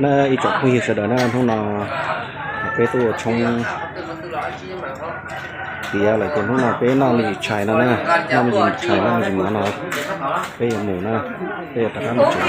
Na ib tsoom phooj ywg sawv daws na, hnub no peb tuaj ua tshoob tiav lawm ces hnub no peb noj me ntsis tshais no na, noj me ntsis tshais noj me ntsis mov no, peb yuav mus na, peb yuav rov qab mus tsev.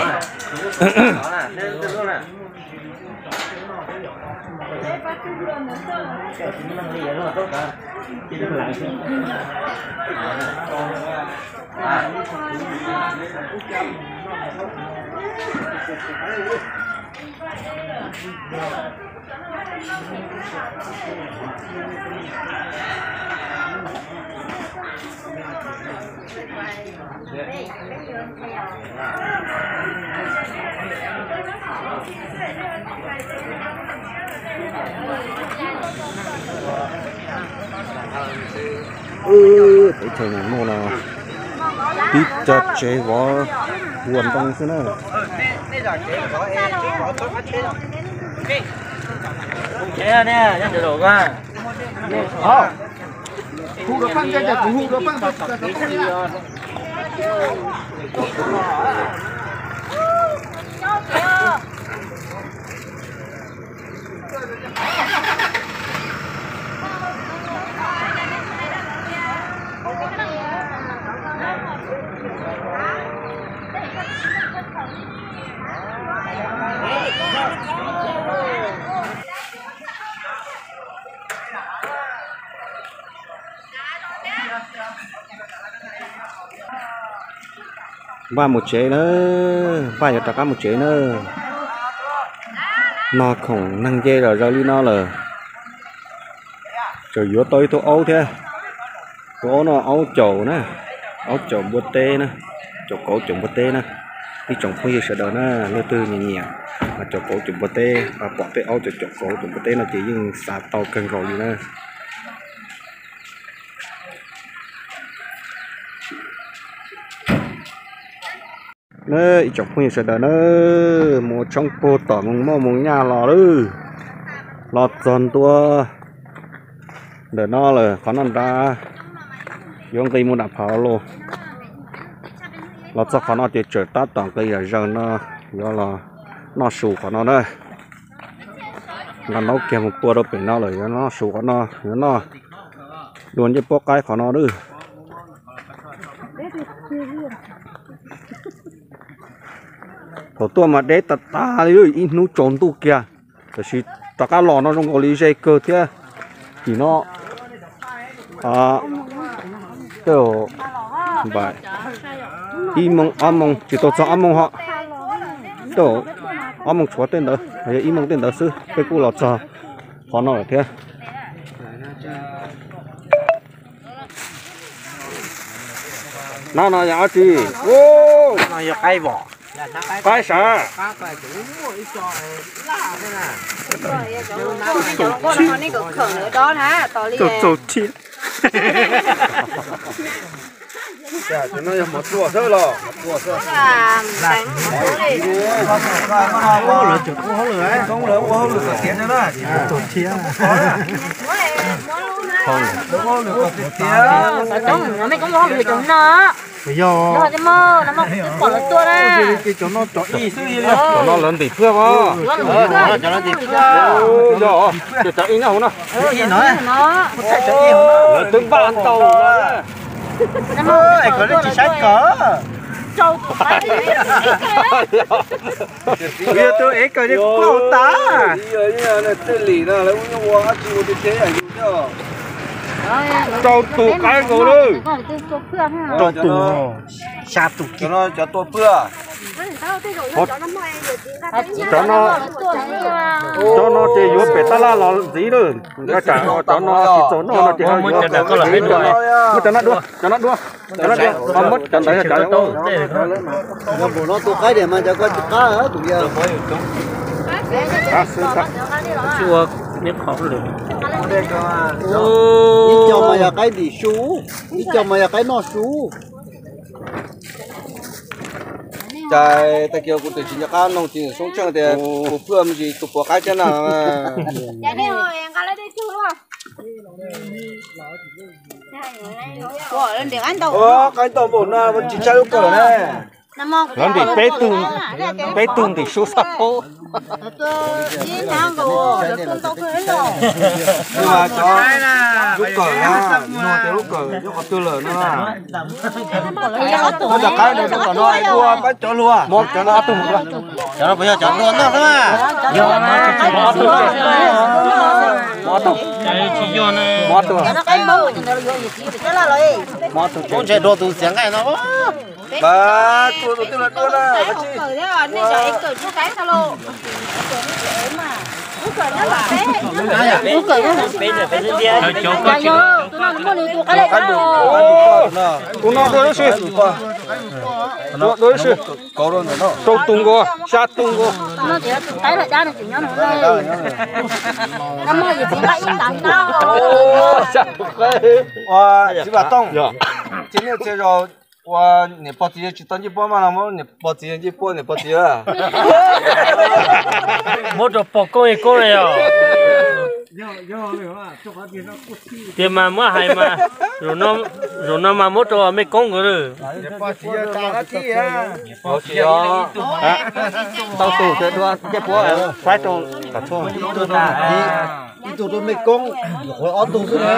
Teb chaws no muaj no tib co tsev vov ua ntoo xwb na. Npaj mus tsev na, npaj yuav rov qab mus tsev na. No khoom neeg nce zom zaws li no lawm, tseem yuav tau ib tug aub thiab. Tus aub no aub caum na, aub caum npua teb na, caum kauv caum npua teb na. Ib tsoom phooj ywg sawv daws na, leej twg nyiam nyiam caum kauv caum npua teb, pom tej aub caum kauv caum npua teb no ces yeej xav tau kawg nkaus li na. Ib tsoom phooj ywg sawv daws na, mus ua tshoob puag tom Moos Moj Moos Nyaj los lawm, los txog ntua ntawm no lawm, qhov no nrad yuav nqis mus nram Pham Lauj. Los txog qhov no ces tseem tab tom nqis zom zaws no, yuav los noj su qhov no na. Nqa ntaub kiag mus pua rau pem no lawm, yuav noj su qhov no, yuav noj dua ncej puab qaib qhov no lawm. Thaum tuaj mas deb tas tas li, ib hnub tsaus ntuj kiag, tab sis rov qab los no zoo nkaus li ze kawg thiab. Tim no tej zaum ib moos ob moos tsis tau txog ob moos hos, tej zaum ob moos tshuav tej ntawd los yog ib moos tej ntawd xwb peb kuj los txog qhov no lawm thiab. No no yog dab tsi? Qaib sav. Txaus txaus thiab. Cov no yog mov tuaj xwb los? Lawv ua hauj lwm kom tiav tiav na. Cov no, yog cov no cov ib xwb, cov no lawv ntim phwj os. Yog, cov ib nyob hauv no. Lawv twb npaj ntau. Kom nej tsis saib kom. Yog tus ev kom ces kuv paub tas. Rau tus qaib nkaus lawm. Rau tus xya tus kiag. Cov no, cov no ces yuav pem tab laj los ntxiv lawm. Cov no tsis txaus noj no ces muab cov no dua, cov no dua, cov no dua, muab cov ntawd cov. Yog npaum no tus qaib diam mas cov ko tsis qab tus yawg. Ib co mas yog qaib ntim su, ib co mas yog qaib noj su. Cas tag kis kuv twb tsis nco qab noog txiv Soob Tsheej tias tus phwj me ntsis tus puav qaib thiab na. Qaib ntau npaum no tsis tshaj lub kawm na. Lawv ntim peb tug, peb tug ntim su xab phob. Cov lub kawm na, nug tias lub kawm nyob qhov twg lawm no na. Muab cov qaib no rau tom no es dua pab cov hluas. Muab cov no ob tug mus dua. Cov no puas yog cov hluas noj xwb na? Muab ob tug. Muab ob tug. Muab ob tug. Muab ob tug. Ntshe dua tus xiav nqaij no. Mas tua tus twg los dua na. Tus no dua ib si. Dua ib si. Rau tus nkaus, xya tus nkaus. Txiv Vam Tooj, txhia niaj txhia zaus ua niam pog txiv yawg tsis tau ncej puab mas los muab niam pog txiv yawg ncej puab niam pog txiv yawg. Muab rau pog koob yawg koob na yog. Tias mas muab hais mas, zaum no mas muab rau mej koob nkawd lawm. Tau tus dua ncej puab saib rau tom tshuaj. Ib tug rau mej koob, nyuam qhuav ob tug xwb na.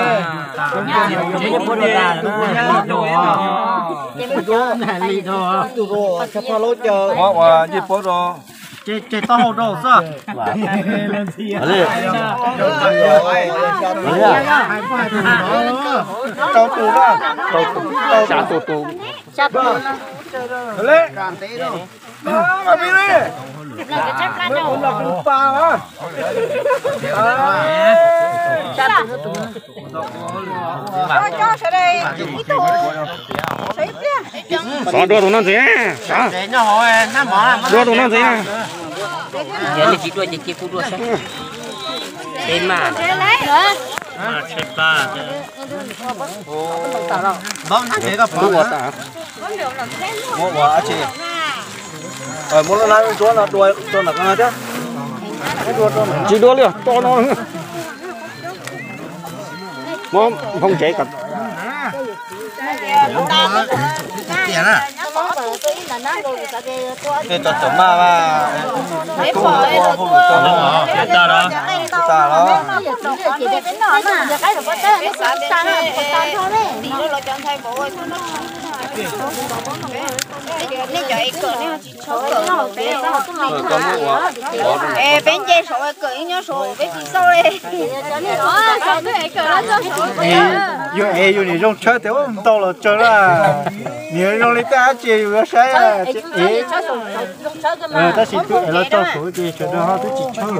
Ib tug rau Tshaj Phaj Laub Caw. Muab ua ncej puab rau. Ces taub hau rau xwb. Rau tus na. Rau tus. Xya tus tus. Xov dua tus no ntxiv. Dua tus no ntxiv. Yog nej tsis dua ces cia kuv dua saib. Peb mas. Muab ua dab tsi? Muab lub nab ntsuab no dua rau nram qab thiab. Tsis dua li, tso no. Muab nphoo tsev kom. Tso tawm maj, tas los. Nej cov es kawm, peb nce saum kawm, nyob saum peb tsis xauj li. Yus es yus niam zoo tshawb tias ua ntau los tsawg na. Niam zoo li tej dab tsi yus yuav saib. Tab sis twb es los tso saum ces sawv daws ho twb tsis tshawb.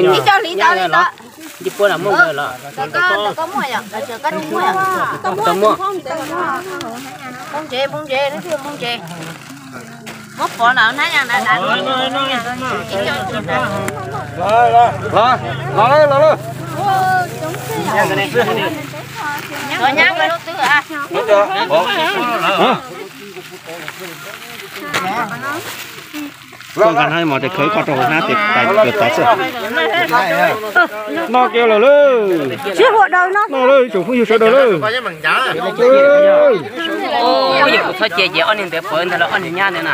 Ib co hliv tau li ntawd. Ncej puab los muaj nkawd los? Koj muaj yom? Koj muaj. Poob ntsev, poob ntsev, poob ntsev. Muab pov na, hnab yas na. Los, los, los. Koj nqa hnab mos tes khawb koj rau hauv hnab tes tais kawg tod xwb. Noj kiag lawm lauj. Noj lauj, ib tsoom phooj ywg sawv daws lauj. Kuv txhob cia ces ob niag ntawd pov ntag los ob niag nyab ntawd na.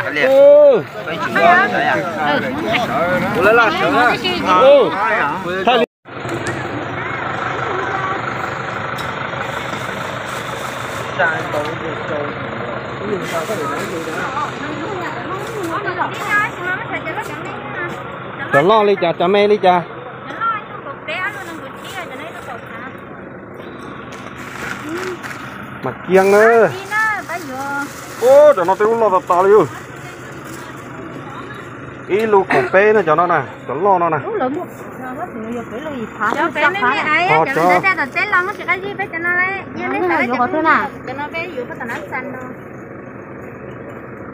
Thaij li. Cov loj li cas, cov me li cas? Mas kiag na. Ub, cov no twb loj tas tas li. Ib lub kaum peb na cov no na, cov loj no na. Ho cov,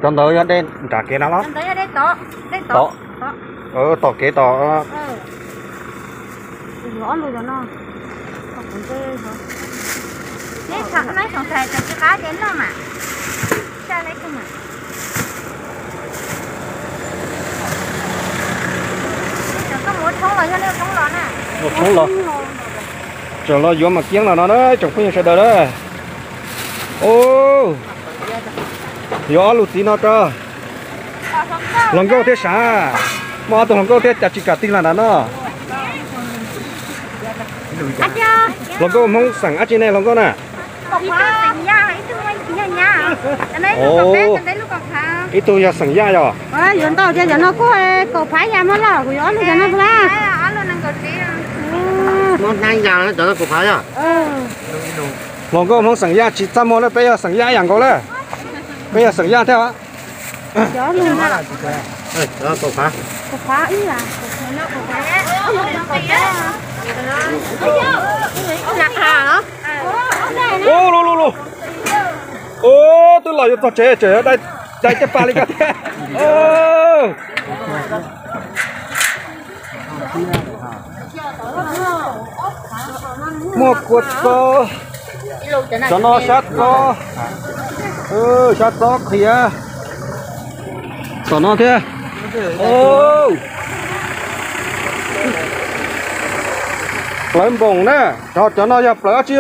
cov ntawd yog dej nram kev no los? Tom, tom kev tom. Ua tshoob los. Tseem los yuav mas kiab los no na tsoom phooj ywg sawv daws na. Yuav ob lus txiv no rau hluas nkauj thiab sav. Muaj ob tug hluas nkauj thiab cas tsis kam tig los nram no. Hluas nkauj Hmoob xeem dab tsi ne hluas nkauj na? Ib tug yog xeem Yaj yog. Yuav ntau tias cov no kuj kaum phav yas muaj los kuv yuav ob lus cov no puas lab? Hluas nkauj Hmoob xeem Yaj tsis txaj muag na, peb yog xeem Yaj yam nkaus lawm. Peb yog xeem Yaj thiab. Ub, lub lub lub. Ub, twb los yuav txog tsev tseem dai caj pas li ko thiab. Muaj kua txob, cov no sab txob, sab txob qhiav, tom no thiab. Plawv npoos na, cov no yog plawv dab tsi?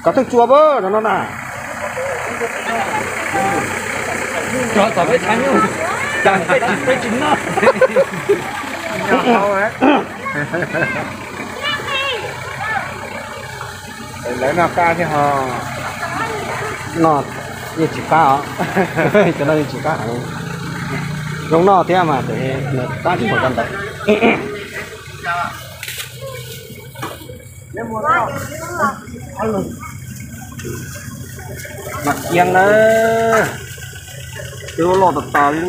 Cov theej tsua pab cov no na. Cov tom peb tshav nyuj, cas peb tsis, peb tsis noj. Lawv noj qab thiab ho. Noj yeej tsis qab os. Cov no yeej tsis qab heev. Zoo noj thiab mas tes qab tsis npaum cov ntawd. Mas kiag na, twb loj tas tas li.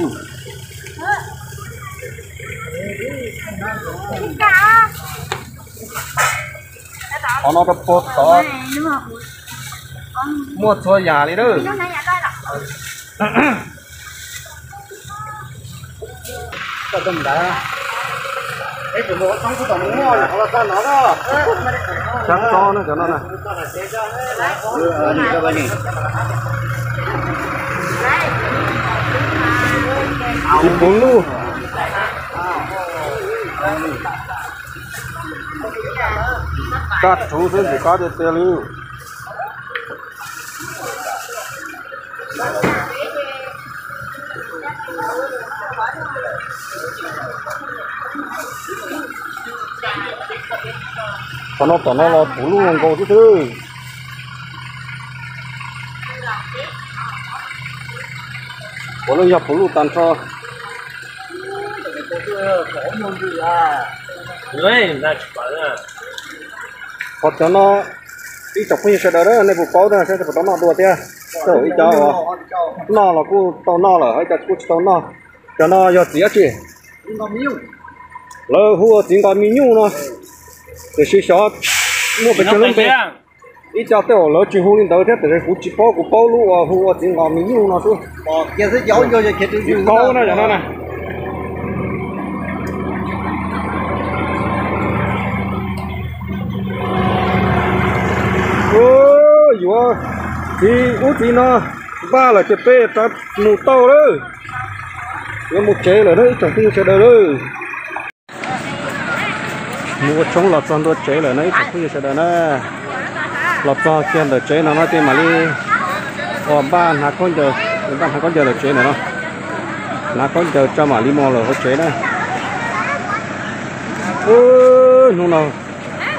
Qhov no rau puag tod muaj txhua yam li na. Sab txob na cov no na. Tsis puv luj. Kaj rhuv xwb ntxim qab tiag tiag li. Qhov no tom no los puv luj nkaus xwb xwb. Puav leej yog puv luj tag nrho. Qhov cov no ib tsoom phooj ywg sawv daws na, nej puas paub thiab, saib puas tau noj dua thiab. Ib co noj los kuj tau noj lawm, ib co kuj tsis tau noj. Cov no yog txiv dab tsi? Lawv hu ua txiv nqos mis nyuj no, tiam sis xyov muaj pes tsawg lub npe. Ib co tej zaum lawv tsis hu li ntawd thiab, tiam sis kuv tsis paub, kuv paub lub uas hu ua txiv nqos mis nyuj no xwb. Tsis paub na cov no na. Yuav txiv ub txiv no npaj lawm ces peb rov mus tau lawm. Yuav mus tsev lawm na ib tsoom phooj ywg sawv daws lawm. Mus ua tshoob los txog ntua tsev lawm na ib tsoom phooj ywg sawv daws na. Los txog kiag ntawm tsev no no ces mam li ua npaj hnav khaub ncaws, npaj hnav khaub ncaws lawm tsev ntawm no. Hnav khaub ncaws tso mam li mus lawm hauv tsev na. Hnub no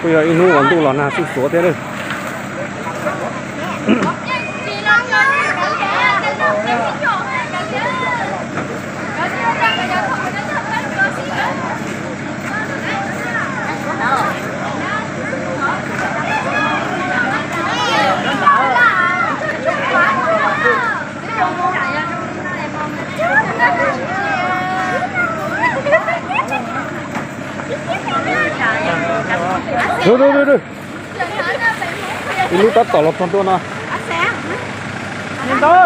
kuj yog ib hnub uas ntuj los nag xuj xuav thiab lawm. Ib lub tab tom los txog ntua no.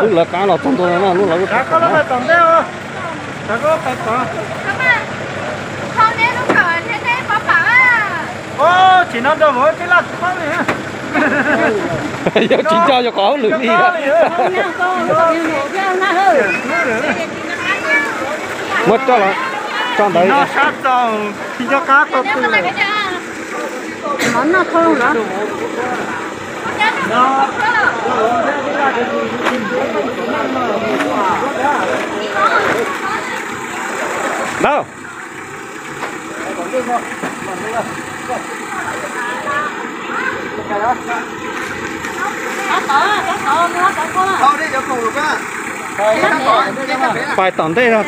Lub lawv qab los txog ntua no, lub lawv qab. Yog tsis nco yog qhov hauj lwm li. Muab tso los tso ntawd. Tsis nco qab tau twg. Nov noj thauj los. Ntau. Pais tom ntej no.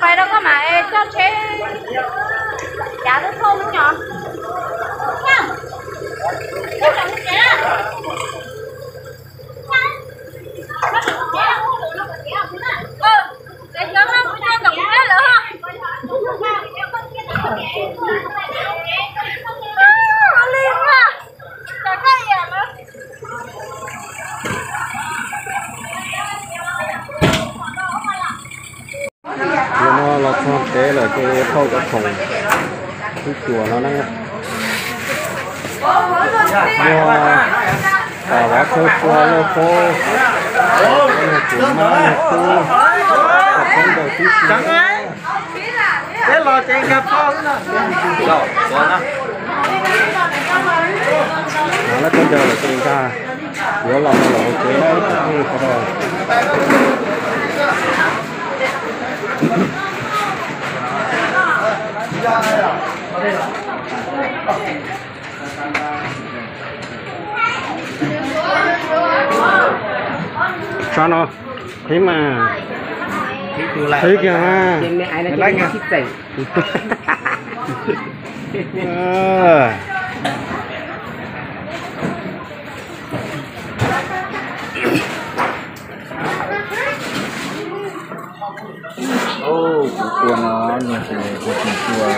Pais rau koj mam coj tsheb, cav twb thauj lub nyom. Yog no los txog tsev lawm ces thauj cov khoom tub cuas no na. Muaj tas vov thawj cua lauj kaub, muaj cuav mab, muaj kub, muaj khaub ncaws tib si. No lawv khaub ncaws lawm ces nkag yuav los no lawm hauv tsev na ib tsoom phooj ywg sawv daws. Tso no, qhib mas, qhib kiag mas. Kuv tua no nws tus tus tus tua,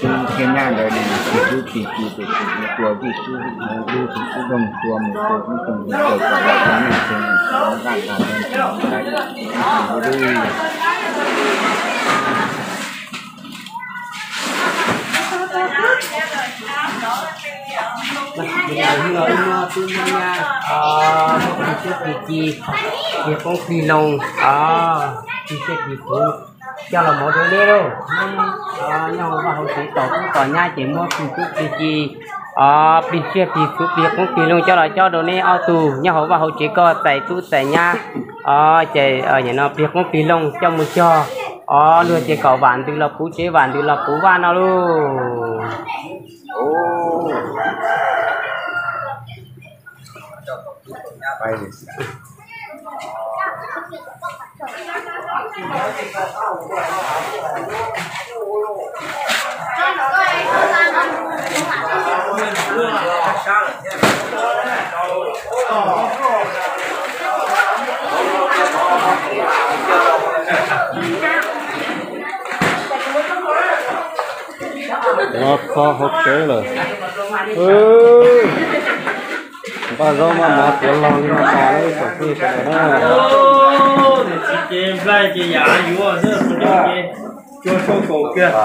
tus thiab nyab ntawd nws tus tus tus tus tus tua vij sub hauv lub tus sub doog tua mus tua tus tus tus tua kom los ua neej txhua mus tua nqaj tas tua ntawd tus tus tus. Hnub no wb muab tub nyab nyab, muab plig siab plig ci, plig qoob plig loo, plig siab plig txhuv coj los mov rau nej lauj. Nyob hauv vaj hauv tsev tos tub tos nyab ces muab plig siab plig ci, plig siab plig txhuv plig qoob plig loo coj los coj rau nej ob tug nyob hauv vaj hauv tsev koj txais tub txais nyab. Ces nim no plig qoob plig loo coj mus cog, luag ces kom vam ntws los puv tsev vam ntws los puv vaj no lauj. Los txog hauv tsev lawm. Npaj zaub maj mov tuav log li no tas lawm ib tsoom phooj ywg sawv daws na. Niam txiv ces nplaig ces yam yuav xwb, cua tshuaj kaum kiag.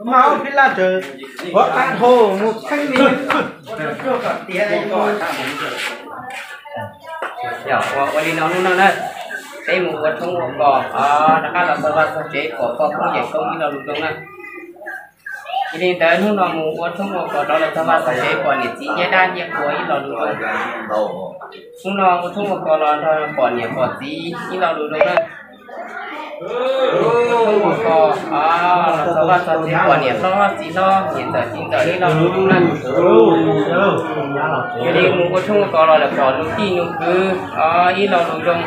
Mas ua peb laj tawm huab qab dhau mus txheeb li. Ua li no hnub no na, peb mus ua tshoob ua kos rov qab los txog vaj txog tsev pom poj koob yawm koob ib lo lus zoo na. Yog li ntawd hnub no mus ua tshoob ua kos rov los txog vaj txog tsev pom niam txiv nyiaj dab nyiaj qhua ib lo lus zoo. Hnub no ua tshoob ua kos los nrog pom niam pom txiv ib lo lus zoo na. Ua tshoob ua kos los txog vaj txog tsev pom niam hlob txiv hlob niam ntxawm txiv ntxawm ib lo lus zoo na. Yog li mus ua tshoob ua kos los lawm pom nus tij nus kwv ib lo lus zoo.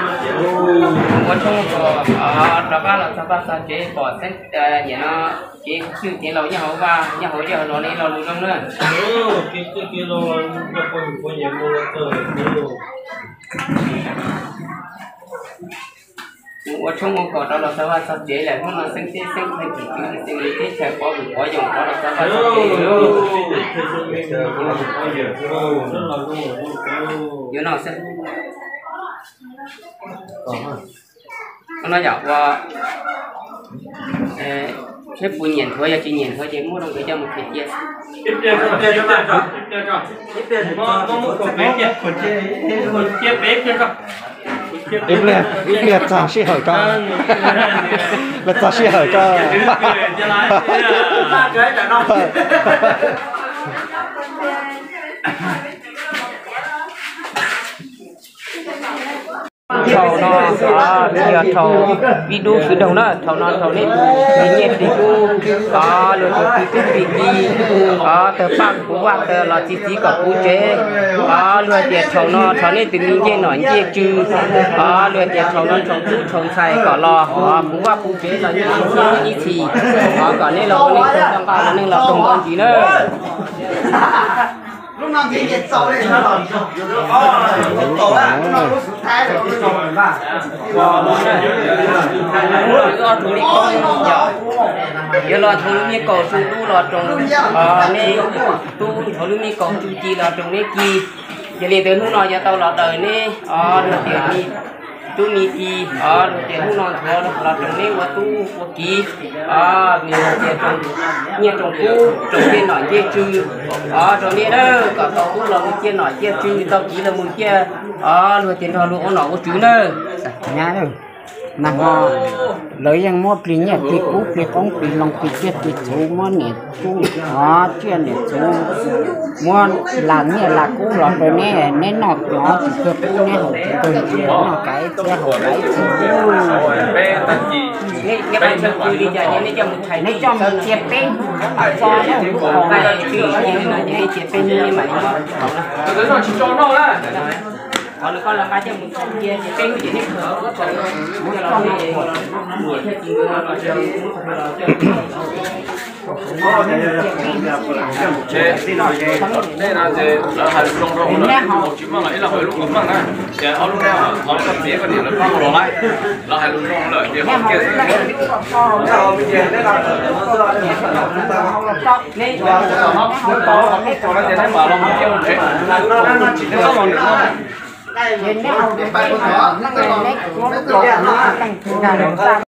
Mus ua tshoob ua kos rov qab los txog vaj txog tsev pom xeeb, nim no kev txwj kev laus nyob hauv vaj nyob hauv zej hauv zos li lo lus zoo na. Kev txwj kev laus, poj niam poj niam mus txog lawm. Mus ua tshoob ua kos rov los txog vaj txog tsev lawm, hnub no xeeb teb xeeb chaw, tim tswv tim xeeb li teb chaws pov vwm pov yoos rov los txog vaj txog tsev lawm. Yuav no xwb. No yog ua, seb puas nyiam nthuav, yog tsis nyiam nthuav ces muab rau nkawd coj mus khaws cia. Ib pliag, ib pliag txog sij hawm tso, los txog sij hawm tso. Thaum no, yog thaum ib dub kwv doog na, thaum no thaum neb tus nyiaj tis kub, luag tus kwv tub kwv ki, tawg paj puv vaj tawg los txi txiv kom puv tsev. Luag tias thaum no thaum neb tus me ncej nom ncej tswv, luag tias thaum no thaum tub thaum ntxhais kom los puv vaj puv tsev los ncej ib txhis, kom neb los ua neej tau nqaj los neej los toog nto ntsis na. Ob tug li koj, yuav los thaum lub me kaus tsu dub los roos neb tub, thaum lub me kaus tsu ci los roos neb ci. Yog li ntawd hnub no yuav tau los daws neb, luag tias tub me ci, luag tias hnub no nthuav los roos neb ua tub ua kiv, nws tias nyiaj roos kub roos ncej nom ncej tswv, rau neb na, kom tau tub los mus ciaj nom ciaj tswv, tau kiv los mus ciaj, luag tias nrog luag ua nom ua tswv na. Nag hmo lawv yeej muab plig nyiaj plig kub plig qoob plig loo plig tsiaj plig txhuv, muab niam tub tsiaj niam txhuv, muab las nyiaj las kub los rau neb, neb noj hnov tsis kawg pub, neb haus tsis kawg ntsis, noj kav ib txhiab haus kav ib txhis. Neb coj mus cia peb hnub, tso lub lub qhov, cia peb hnub mam li muab. Qhov nws koj lawv nqa coj mus cia peb hnub ces neb khaws, muab tso no. Tej no ces lawv hais lus zoo rau lawm, tsis meej los ib leeg hais lub kom meej na. Ces ob lub no, qhov koj txiv koj niam lawv pab ua los lawm, lawv hais lus zoo lawm ces ua kiag xwb. Ces neb mam los mus ciaj ua tsev, neb txhob los nram no.